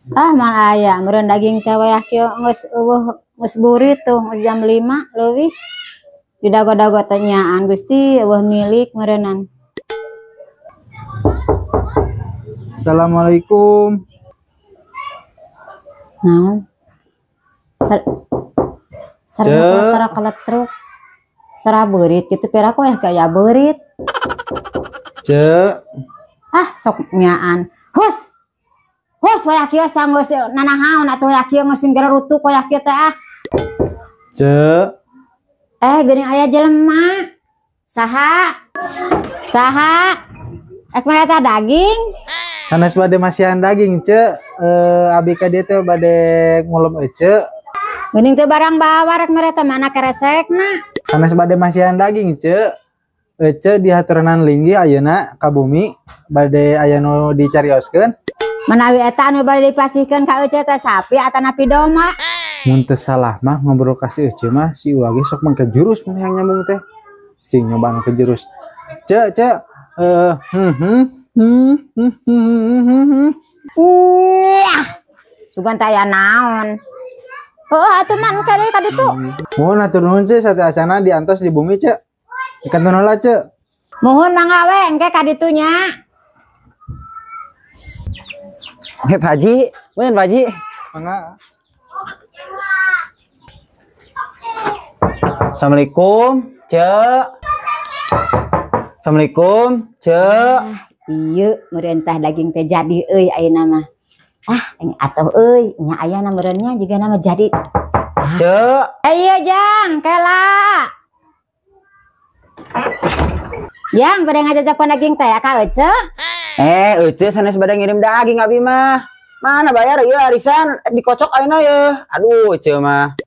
Ah mal aya meureun daging teh wayah kieu geus eueuh geus burit tuh geus jam 5 leuwih. Didago-dago teh nyaan Gusti eueuh milik meureunan. Assalamualaikum. Naon? Sareng keletruk. Sara beurit kitu pira ku kaya beurit. Cek. Ah sok nyaan. Hus. Hus wayah kieu sanggeus nanahaon atuh wayah kieu geus rutuk wayah kieu teh ah. Cek. Geuning aya jelema. Saha? Saha? Ek mana eta daging? Sanes bade masihan daging, Cek. Abi ka dieu teh bade ngulem ece. Geuning teh barang bawa rek mere teh mana keresekna. Sanes bade masihan daging, Cek. Ece dihaturanan linggih ayeuna ka bumi bade aya nu dicarioskeun. Menawi eta anu bade dipasihkeun ka ece teh sapi atanapi domba. Mun teu salah mah ngobrol ka si ece mah si Uwa ge sok mangke jurus mun hayang nyambung teh. Cing nyobaan ke jurus. Cek, cek. Sugan teh aya naon. Heuh atuh mah engke deui ka ditu. Muhun hatur nuhun Cek sate acana diantos di bumi Cek. Ikan heula Cek. Muhun mangga we engke ka ditu nya. Pak Haji, mun Pak Haji. Mangga. Assalamualaikum, Cek. Assalamualaikum, Cek. Ieu meureun tah daging teh jadi euy ayeuna mah. Ah, atuh euy, nya ayana meureunnya juga nama jadi. Cek. Iya Jang, kela. Jang, bade ngajajapan daging teh ka ece? Ece sanes bade ngirim daging abi mah. Mana bayar ieu arisan dikocok ayeuna ye. Aduh, ece mah.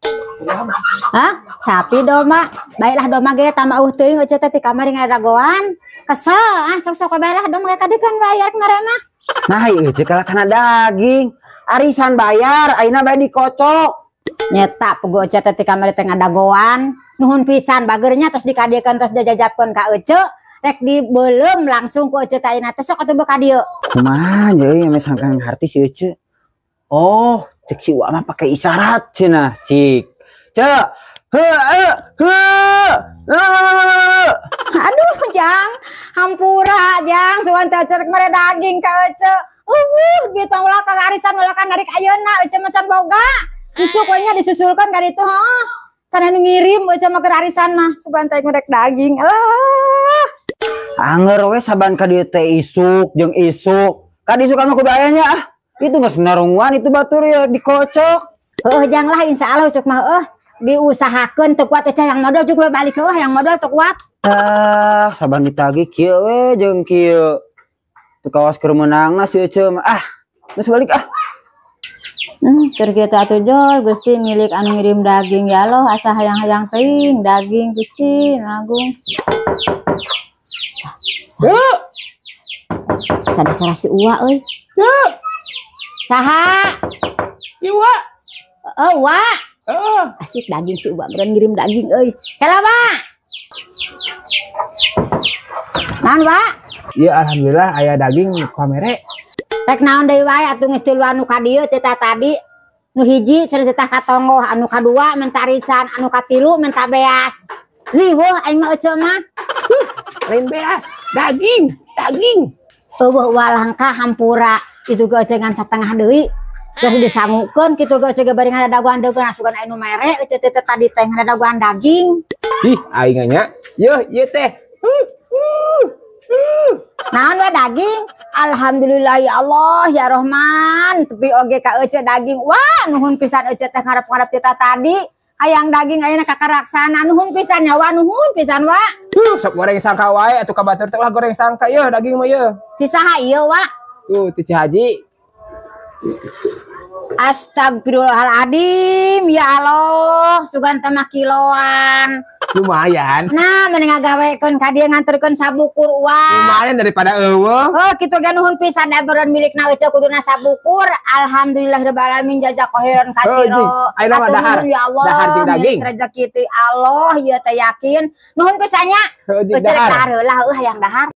Hah? Sapi domba. Baiklah domba ge tambah eueuh teuing ece teh ti kamari ngadagoan. Kesel, ah sok-sok baiklah domba ge kadeukeun bayar kemarin mah. Nah, ieu ece kalah kana daging. Arisan bayar, ayeuna bae dikocok. Nyeta pugu ece teh ti kamari teh ngadagoan. Nuhun pisan bageurnya terus dikadiekeun terus dijajapkeun ka ece. Rek dibeuleum langsung ku ece teh ayeuna teh sok atuh beuk ka dieu. Kumaha nya euy meh sangkan harti si ece. Oh, cek si Uwa mah pake isyarat cenah, sik. Cek. Heuh, heuh. Aduh, Jang. Hampura, Jang. Sugan teh ece rek mere daging ka ece. Duit mah ulah ka arisan ulah ka narik ayeuna ece mah can boga. Isuk we nya disusulkeun ka ditu, heuh. Can anu ngirim ece mah keur arisan mah. Sugan teh rek daging. Alah. Anger we saban ka dieu teh isuk jeung isuk. Ka diisukan mah kudu aya nya ah. Itu geus narunguan itu batur ya dikocok. Heuh Jang lah insyaallah isuk mah heuh diusahakeun teu kuat ece yang modal juga balik heuh yang modal teu kuat. Ah, saban ditagih kieu we jeung kieu. Teu kawas keur meunangna si ece mah. Ah, geus balik ah. Keur kieu teh atuh jol Gusti milik anu ngirim daging ya Allah asa hayang-hayang teuing daging Gusti Agung. Sada sora si Uwa euy. Saha? Si Uwa. Oh, Uwa. Heeh. Asik daging si Uwa meureun ngirim daging euy. Hela, Wa. Naon, Wa? Iya, alhamdulillah aya daging pamere. Rek naon deui wae atuh geus tiluan nu ka dieu teh tadi. Nu hiji cenah teh ka tonggoh, anu kadua menta arisan, anu katilu menta beas. Riweuh aing mah ece mah. Lain beas, daging, daging. Eueuh walangka hampura itu ge ece ngan satengah deui. Terus disangukeun kitu ge ece ge bari ngadagoan deui asugan aya nu mere ece teh tadi teh ngadagoan daging. Ih, aing nya. Yeuh, ieu teh. Naon we daging? Alhamdulillah ya Allah ya Rahman. Tepi oge ka ece daging. Wah, nuhun pisan ece teh ngarep-ngarep tita tadi. Hayang daging ayeuna kakaraksana nuhun pisan nya wa nuhun pisan wa. Sok goreng sangka wae atuh ka batur teh ulah goreng sangka yeuh daging mah yeuh. Ti saha ieu wa? Tuh ti si Haji. Astagfirullahaladzim ya Allah sugan teh mah kiloan. Lumayan. Nah, mending ngagawekeun ka dieu nganterkeun sabukur wa. Lumayan daripada eueuh. Oh, kitu ge nuhun pisan da beureun milikna ece kuduna sabukur. Alhamdulillahirabbil alamin jazak khairan katsira. Ayeuna mah dahar. Ya Allah, dahar jeung daging. Rezeki ti Allah ieu teh yakin. Nuhun pisan nya. Heuh, Ece rek dahar heula heuh hayang dahar.